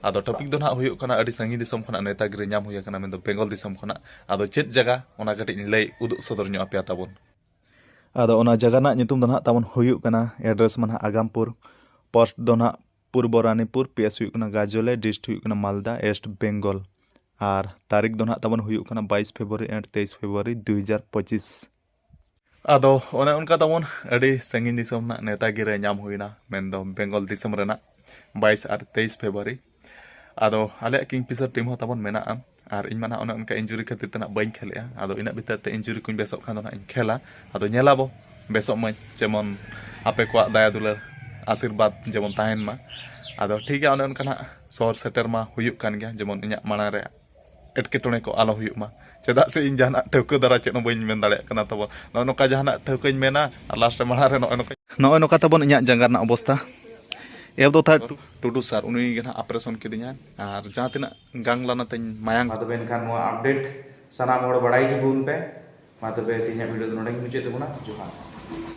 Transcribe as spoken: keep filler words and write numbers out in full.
ᱟᱫᱚ ᱴᱚᱯᱤᱠ ᱫᱚ ᱱᱟᱦᱟᱜ ᱦᱩᱭᱩᱜ ᱠᱟᱱᱟ ᱟᱹᱰᱤ ᱥᱟᱺᱜᱤᱧ ᱫᱤᱥᱚᱢ ᱠᱷᱚᱱᱟᱜ ᱱᱮᱛᱟ ᱜᱤᱨᱟᱹ ᱧᱟᱢ ᱦᱩᱭ ᱟᱠᱟᱱᱟ, ᱢᱮᱱᱫᱚ ᱵᱮᱝᱜᱚᱞ ᱫᱤᱥᱚᱢ ᱠᱷᱚᱱᱟᱜ᱾ ᱟᱫᱚ ᱪᱮᱫ ᱡᱟᱭᱜᱟ, ᱚᱱᱟ ᱠᱟᱹᱴᱤᱡ ᱤᱧ ᱞᱟᱹᱭ ᱩᱫᱩᱜ ᱥᱚᱫᱚᱨ ᱧᱚᱜ ᱟᱯᱮᱭᱟ ᱛᱟᱵᱚᱱ᱾ ᱟᱫᱚ ᱚᱱᱟ ᱡᱟᱭᱜᱟ ᱨᱮᱱᱟᱜ ᱧᱩᱛᱩᱢ ᱫᱚ ᱱᱟᱦᱟᱜ ᱛᱟᱵᱚᱱ ᱦᱩᱭᱩᱜ ᱠᱟᱱᱟ, ᱮᱰᱨᱮᱥ ᱢᱟ ᱱᱟᱦᱟᱜ ᱟᱜᱟᱢᱯᱩᱨ, ᱯᱳᱥᱴ ᱫᱚ ᱱᱟᱦᱟᱜ ᱯᱩᱨᱵᱚ ᱨᱟᱱᱤᱯᱩᱨ, ᱯᱤ ᱮᱥ ᱦᱩᱭᱩᱜ ᱠᱟᱱᱟ ᱜᱟᱡᱚᱞᱮ, ᱰᱤᱥᱴ ᱦᱩᱭᱩᱜ ᱠᱟᱱᱟ ᱢᱟᱞᱫᱟ, ᱮᱥᱴ ᱵᱮᱝᱜᱚᱞ᱾ ᱟᱨ ᱛᱟᱹᱨᱤᱠᱷ ᱫᱚ ᱱᱟᱦᱟᱜ ᱛᱟᱵᱚᱱ ᱦᱩᱭᱩᱜ ᱠᱟᱱᱟ ᱵᱟᱭᱤᱥ ᱯᱷᱮᱵᱽᱨᱩᱣᱟᱨᱤ and ᱛᱮᱭᱤᱥ ᱯᱷᱮᱵᱽᱨᱩᱣᱟᱨᱤ ᱫᱩ ᱦᱟᱡᱟᱨ ᱯᱚᱸᱪᱤᱥ᱾ ᱟᱫᱚ ᱚᱱᱮ ᱚᱱᱠᱟ ᱛᱟᱵᱚᱱ ᱟᱹᱰᱤ ᱥᱟᱺᱜᱤᱧ ᱫᱤᱥᱚᱢ ᱨᱮᱱᱟᱜ ᱱᱮᱛᱟ ᱜᱤᱨᱟᱹ ᱧᱟᱢ ᱦᱩᱭᱱᱟ, ᱢᱮᱱᱫᱚ ᱵᱮᱝᱜᱚᱞ ᱫᱤᱥᱚᱢ ᱨᱮᱱᱟᱜ ᱵᱟᱭᱤᱥ ᱟᱨ ᱛᱮᱭᱤᱥ ᱯᱷᱮᱵᱽᱨᱩᱣᱟᱨᱤ᱾ ᱟᱫᱚ ᱟᱞᱮᱭᱟᱜ ᱠᱤᱝᱯᱷᱤᱥᱟᱨ ᱴᱤᱢ ᱦᱚᱸ ᱛᱟᱵᱚᱱ ᱢᱮᱱᱟᱜᱼᱟ, ᱟᱨ ᱤᱧ ᱢᱟ ᱱᱟᱦᱟᱜ ᱚᱱᱮ ᱚᱱᱠᱟ ᱤᱱᱡᱩᱨᱤ ᱠᱷᱟᱹᱛᱤᱨ ᱛᱮ ᱱᱟᱦᱟᱜ ᱵᱟᱹᱧ ᱠᱷᱮᱞᱮᱜᱼᱟ᱾ ᱟᱫᱚ ᱤᱱᱟᱹᱜ ᱵᱷᱤᱛᱟᱹᱨ ᱛᱮ ᱤᱱᱡᱩᱨᱤ ᱠᱚᱧ ᱵᱮᱥᱚᱜ ᱠᱷᱟᱱ ᱫᱚ ᱱᱟᱦᱟᱜ ᱤᱧ ᱠᱷᱮᱞᱟ᱾ ᱟᱫᱚ ᱧᱮᱞᱟᱵᱚ, ᱵᱮᱥᱚᱜ ᱢᱟᱹᱧ, ᱡᱮᱢᱚᱱ ᱟᱯᱮ ᱠᱚᱣᱟᱜ ᱫᱟᱭᱟ ᱫᱩᱞᱟᱹᱲ ᱟᱥᱤᱨᱵᱟᱫᱽ ᱡᱮᱢᱚᱱ ᱛᱟᱦᱮᱱ ᱢᱟ᱾ ᱟᱫᱚ ᱴᱷᱤᱠ ᱜᱮᱭᱟ, ᱚᱱᱮ ᱚᱱᱠᱟ ᱱᱟᱦᱟᱜ ᱥᱚᱦᱚᱨ ᱥᱮᱴᱮᱨ ᱢᱟ ᱦᱩᱭᱩᱜ ᱠᱟᱱ ᱜᱮᱭᱟ, ᱡᱮᱢᱚᱱ ᱤᱧᱟᱹᱜ ᱢᱟᱲᱟᱝ ᱨᱮ ᱮᱴᱠᱮᱴᱚᱬᱮ ᱠᱚ ᱟᱞᱚ ᱦᱩᱭᱩᱜ ᱢᱟ᱾ ᱪᱮᱫᱟᱜ ᱥᱮ ᱤᱧ ᱡᱟᱦᱟᱱᱟᱜ ᱴᱷᱟᱹᱣᱠᱟᱹ ᱫᱷᱟᱨᱟ ᱪᱮᱫ ᱦᱚᱸ ᱵᱟᱹᱧ ᱢᱮᱱ ᱫᱟᱲᱮᱭᱟᱜ ᱠᱟᱱᱟ᱾ ᱛᱟᱵᱚ ᱱᱚᱜᱼᱚ ᱱᱚᱝᱠᱟ ᱡᱟᱦᱟᱱᱟᱜ ᱴᱷᱟᱹᱣᱠᱟᱹᱧ ᱢᱮᱱᱟ, ᱟᱨ ᱞᱟᱥᱴ ᱨᱮ ᱢᱟᱲᱟᱝ ᱨᱮ ᱱᱚᱜᱼᱚᱭ ᱱᱚᱝᱠᱟ, ᱱᱚᱜᱼᱚᱭ ᱱᱚᱝᱠᱟ ᱛᱟᱵᱚᱱ ᱤᱧᱟᱹᱜ ᱡᱟᱸᱜᱟ ᱨᱮᱱᱟᱜ ᱚᱵᱚᱥᱛᱟ᱾ ᱮᱵ ᱫᱚ ᱛᱷᱟᱨᱰ ᱴᱩᱰᱩ ᱥᱟᱨ, ᱩᱱᱤ ᱜᱮ ᱱᱟᱦᱟᱜ ᱚᱯᱟᱨᱮᱥᱚᱱ ᱠᱤᱫᱤᱧᱟ, ᱟᱨ ᱡᱟᱦᱟᱸ ᱛᱤᱱᱟᱹᱜ ᱜᱟᱝᱞᱟᱱᱟ ᱛᱤᱧ ᱢᱟᱭᱟᱝ᱾ ᱢᱟ ᱛᱚᱵᱮ ᱮᱱᱠᱷᱟᱱ ᱱᱚᱣᱟ ᱟᱯᱰᱮᱴ ᱥᱟᱱᱟᱢ ᱦᱚᱲ ᱵᱟᱲᱟᱭ ᱦᱚᱪᱚ ᱵᱚᱱ ᱯᱮ᱾ ᱢᱟ ᱛᱚᱵᱮ ᱛᱮᱦᱮᱧᱟᱜ ᱵᱷᱤᱰᱤᱭᱳ ᱫᱚ ᱱᱚᱰᱮ ᱜᱮ ᱢᱩᱪᱟᱹᱫ ᱛᱟᱵᱚᱱᱟ᱾ ᱡᱚᱦᱟᱨ᱾